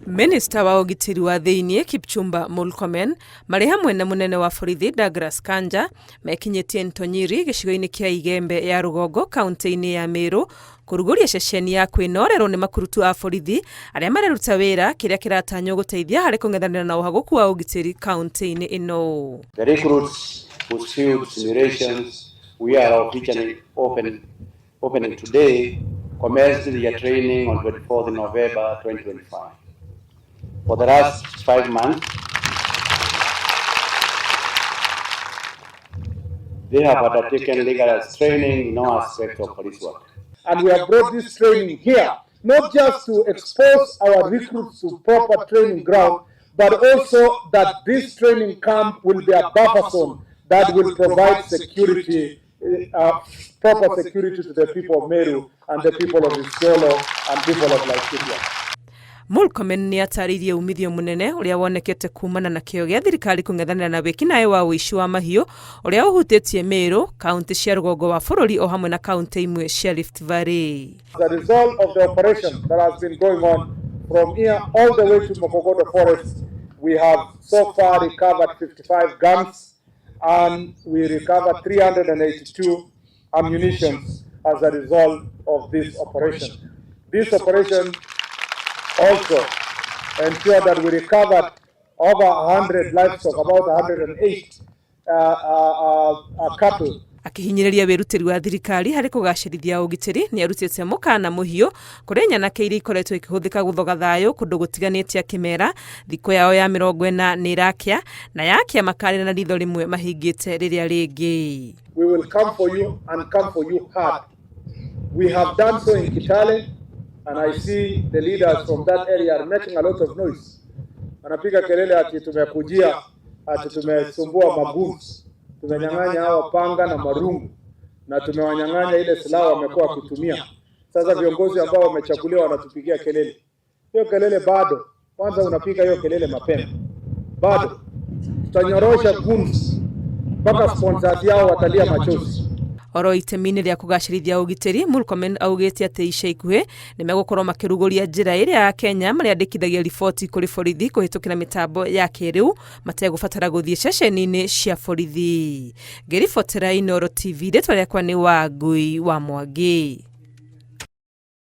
Minista wa ũgitĩri wa thĩinĩ Kipchumba Murkomen marĩ hamwe na mũnene wa borithi Douglas Kanja mekinyĩtie Ntonyiri gĩcigo-inĩ kĩa Igembe ya rũgongo kaunti-inĩ ya Meru kũrugũria ceceni ya kwĩnorerwo nĩ makurutu a borithi arĩa mareruta wĩra kĩrĩa kĩratanywo gũteithia harĩ kũng'ethanĩra na ũhagũku wa ũgitĩri kaunti-inĩ ĩno. The recruits whose field simulations we are officially opening today commenced their training on 24th November 2025. For the last 5 months, they have undertaken rigorous training in all aspects of police work. And we have brought this training here, not just to expose our recruits to proper training ground, but also that this training camp will be a buffer zone that will provide security, proper security to the people of Meru and the people of Isiolo and people of Laikipia. Murkomen nĩ atarĩirie umithio mũnene ũrĩa wonekete kumana na kĩyo gĩa thirikari kũng'ethanĩra na wĩkinaĩ wa ũici wa mahiũ ũrĩa ũhutĩtie Meru, kaunti cia rũgongo wa bũrũri o hamwe na kaunti imwe cia Rift Valley. As a result of the operation that has been going on from here all the way to Mokogodo Forest, we have so far recovered 55 guns and we recovered 382 ammunitions as a result of this operation. This operation also ensured that we recovered over 100 livestock, about 108 cattle. Akĩhinyĩrĩria wĩrutĩri wa thirikari harĩ kũgacĩrithia ũgitĩri, nĩ arutĩte mũkana mũhiũ kũrĩ nyanake iria ikoretwo ikĩhũthĩka gũthoga thayũ kũndũ gũtiganĩte, akĩmera thikũ yao ya 40 nĩ ĩrakĩa na yakia makarĩra na ritho rĩmwe mahingĩte rĩrĩa rĩngĩ. We will come for you and come for you hard. We have done so in Kitale, and I see the leaders from that area are making a lot of noise. Wanapiga kelele ati tumekujia, ati tumesumbua magoons, tumenyang'anya hawa panga na marungu na tumewanyang'anya ile silaha wamekuwa wakitumia. Sasa viongozi ambao wamechaguliwa wanatupigia kelele. Hiyo kelele bado, kwanza unapiga hiyo kelele mapema, bado tutanyorosha goons mpaka sponsors yao watalia machozi. Oro itemi-inĩ rĩa kũgacĩrithia ũgitĩri, Murkomen augĩte atĩ ica ikuhĩ nĩ megũkorwo makĩrugũria njĩra ĩrĩa Akenya marĩandĩkithagia riboti kũrĩ borithi kũhĩtũkĩra mĩtambo ya kĩrĩu mategũbatara gũthiĩ ceceni-inĩ cia borithi. Ngĩribotera Inooro TV, rĩtwa rĩakwa nĩ Wangui wa Mwangi.